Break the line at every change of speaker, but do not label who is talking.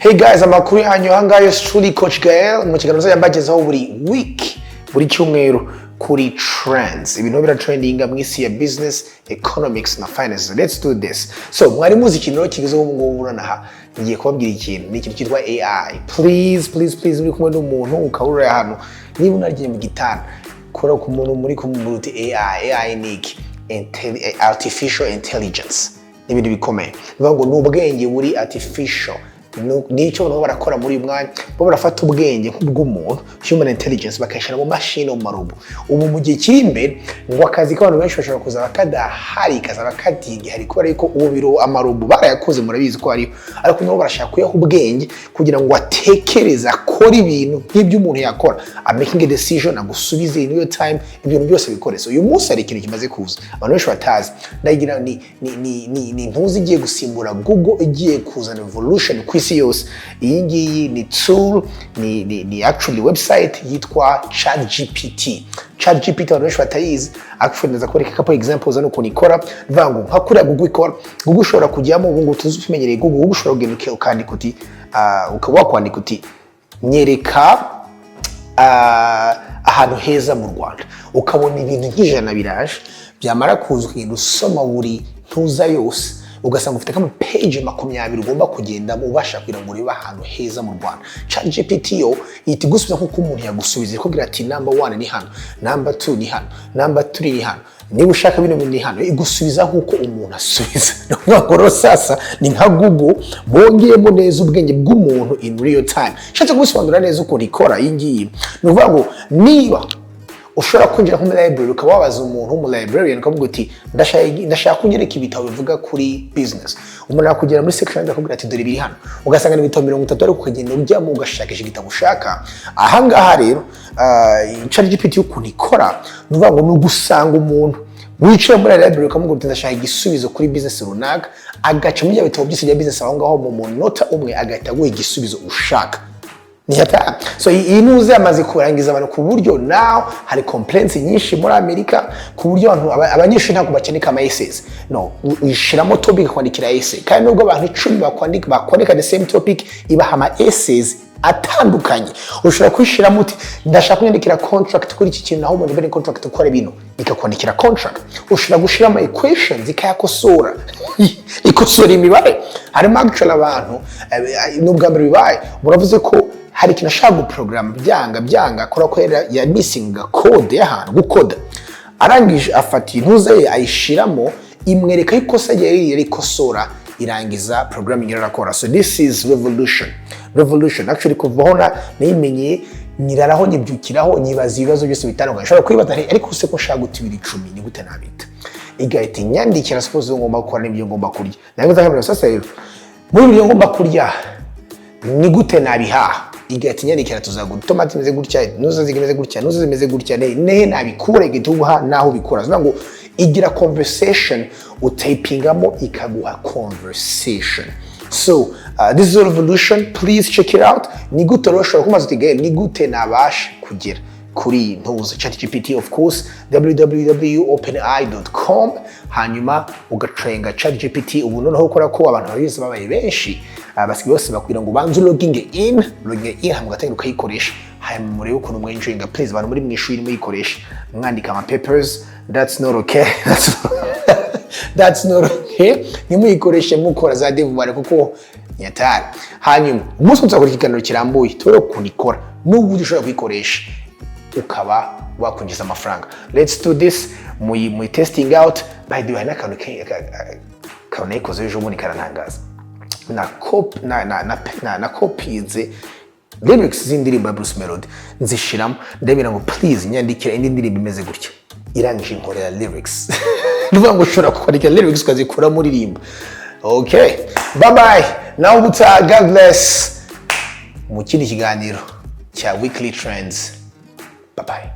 Hey guys, amakuru yanyu? Ahangaha yo truly Coach Gael mu kiganiro nzajya mbagezaho buri week, buri cyumweru, kuri trends, ibintu biratrendinga mu isi ya business, economics na finance. Let's do this. So mwari muzi ikintu rero kigezeho ubu ngubu? Nonaha ngiye kubabwira ikintu, ni ikintu cyitwa AI. Please, please, please, uri kumwe n'umuntu ukaba uri ahantu, niba unagiye mu gitanda, kora ku muntu muri kumubwira uti: "AI, AI ni iki?" Artificial intelligence ni ibintu bikomeye. Bivuga ngo ni ubwenge buri artificial. Nicyo barimo barakora muri uyu mwanya. Bo barafata ubwenge nk'ubw'umuntu, human intelligence, bakayishyira mu mashini, mu marobo. Ubu mu gihe kiri imbere ngo akazi k'abantu benshi bashobora kuzaba kadahari, kazaba katigihari, kubera yuko ubu biro amarobo barayakoze, murabizi ko hariho, ariko nabo barashaka kuyaha ubwenge kugira ngo atekereze, akore ibintu nk'ibyo umuntu yakora, a making a decision, agusubize in real time, ibintu byose bikore. So uyu munsi hari ikintu kimaze kuza abantu benshi batazi. Ndagira ni ntuzi igiye gusimbura Google, igiye kuzana revolution ku isi yose. Iyi ngiyi ni tool, ni actually website yitwa ChatGPT. ChatGPT abantu benshi batayizi. Actually ndaza kubereka couple examples hano ukuntu ikora. Bivuga ngo nka kuriya Google ikora, Google ushobora kujyamo, ubu ngubu tuzi, tumenyereye Google. Google ushobora kugenda ukandika uti, ukaba wakwandika uti: "Nyereka ahantu heza mu Rwanda," ukabona ibintu nk'ijana biraje. Byamara kuza, ukagenda usoma buri ntuza yose, ugasanga ufite kama page 20 ugomba kugendamo ubasha kugira ngo urebe ahantu heza mu Rwanda. ChatGPT yo ihita igusubiza nk'uko umuntu yagusubiza, ikubwira ati: "Number one ni hano, number two ni hano, number three ni hano, niba ushaka bino bintu ni hano." Igusubiza nk'uko umuntu asubiza. Ni ukuvuga ngo rero sasa ni nka Google bongeyemo neza ubwenge bw'umuntu in real time. Nshatse kubisobanura neza ukuntu ikora iyi ngiyi, ni ukuvuga ngo niba ushobora kwinjira nko muri library, ukaba wabaza umuntu w'umu librarian, ukavuga uti: Ndashaka kunyereka ibitabo bivuga kuri business," umuntu akugera muri section akakubwira ati: "Dore biri hano," ugasanga ni ibitabo 30, ariko ukagenda ujyamo ugashakisha igitabo ushaka. Ahangaha rero ChatGPT ukuntu ikora, ni ukuvuga ngo ni ugusanga umuntu wicaye muri library, ukamubwira uti: "Ndashaka igisubizo kuri business runaka," agaca muri bya bitabo byose bya business aho ngaho, mu munota umwe agahita aguha igisubizo ushaka. Ni hata so iyi ntuze yamaze kurangiza abantu, ku buryo now hari complaints nyinshi muri Amerika, ku buryo abantu abanyeshuri ntabwo bakeneka ama essays. No uyishiramo topic, kwandikira essay, kandi nubwo abantu 10 bakwandika the same topic, ibaha ama essays atandukanye. Ushobora kwishyiramo uti: "Ndashaka kunyandikira contract kuri iki kintu, naho umuntu mbere contract ukora bino," ikakwandikira contract. Ushobora gushyiramo equations, ikayakosora, ikosora imibare. Harimo actually abantu, ni ubwa mbere bibaye, muravuze ko hari ikintu ashaka guporogaramu, byanga byanga, kubera ko yari missinga code y'ahantu gukoda. Arangije afata intuze ye ayishiramo, imwereka ikosa ryari yarikosora, irangiza programming irakora. So this is revolution, revolution actually. Kuva aho nayimenye, nyiraraho, nyibyukiraho, nyibaza ibibazo byose bitandukanye nshobora kwibaza nti: "Ariko se ko nshaka guta ibiro 10, ni gute nabita?" Igahita inyandikira suppose ngomba gukora n'ibyo ngomba kurya. Narangiza nkamubwira: "Sasa rero muri ibyo ngomba kurya, ni gute nabihaha?" Igahita inyandikira: "Tuzagura itomati imeze gutya, nuza zimeze gutya, nuza zimeze gutya, nehe nabikura?" Igahita iguha naho ubikura. Zivuga ngo igira conversation, utayipingamo ikaguha conversation. So this is a revolution. Please check it out. Ni gute rero ushobora kumaza uti: "Gael, ni gute nabasha kugera kuri iyi ntuza ChatGPT?" Of course, www.openai.com, hanyuma ugacenga ChatGPT. Ubu noneho ukora ko abantu babizi babaye benshi, basigaye bose bakubwira ngo ubanze loginge in, loginge in, hanyuma ugatangira ukayikoresha, hanyuma murebe ukuntu mwenjoyinga. Please, abantu muri mu ishuri, muyikoresha mwandika ama papers, that's not okay. That's not okay. Ntimuyikoreshe mukora za devoir, kuko nyatari. Hanyuma umunsi umwe tuzakora ikiganiro kirambuye, turebe ukuntu ikora n'uburyo ushobora kuyikoresha ukaba wakwinjiza amafaranga. Let's do this, muyi testing out. By the way, hari n'akantu kanayikoze ejo bundi karantangaza. Na cop na na na na, na copyinze lyrics z'indirimbo ya Bruce Melody, nzishiramo, ndabira ngo: "Please nyandikira indi ndirimbo imeze gutya." Irangije inkorera lyrics. Ni ukuvuga ngo ushobora kwandika lyrics ukazikura muri okay, bye bye, nawe ubutaha. God bless mu kindi kiganiro cya Weekly Trends. Bye bye.